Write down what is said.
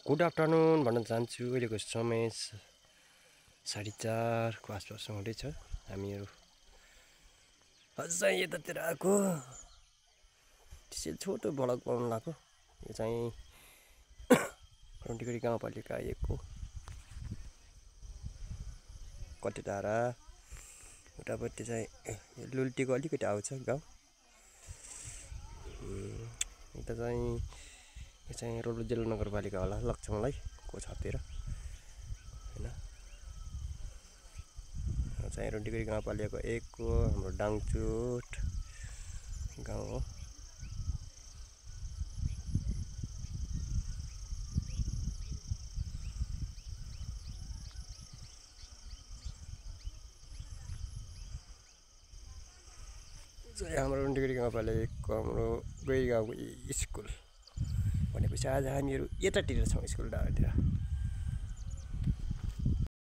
Good afternoon भन्न चाहन्छु। अहिलेको समय 4:30 को आसपास हुँदैछ। हामीहरू अझै यतातिर आएको त्यसै छोटो भ्लग बनाउनु लाग्यो। यो चाहिँ रन्टीगढी गाउँपालिका 1 को कति टाढा उतापट्टि चाहिँ लुल्टीको अलिकति आउँछ गाउँ। यता चाहिँ यो चाहिँ रोल्पा जिल्ला नगरपालिका होला, लक्ष्मणलाई को छतिर हैन। चाहिँ रन्टीगढी गाउँपालिकाको 1 को हाम्रो डाङचुट गाउँ हो। हाम्रो रन्टीगढी गाउँपालिका 1 को हाम्रो गैरी गाउँको स्कुल भनेपछि आज हामीहरू यतातिर छौँ, स्कुल डाँडातिर।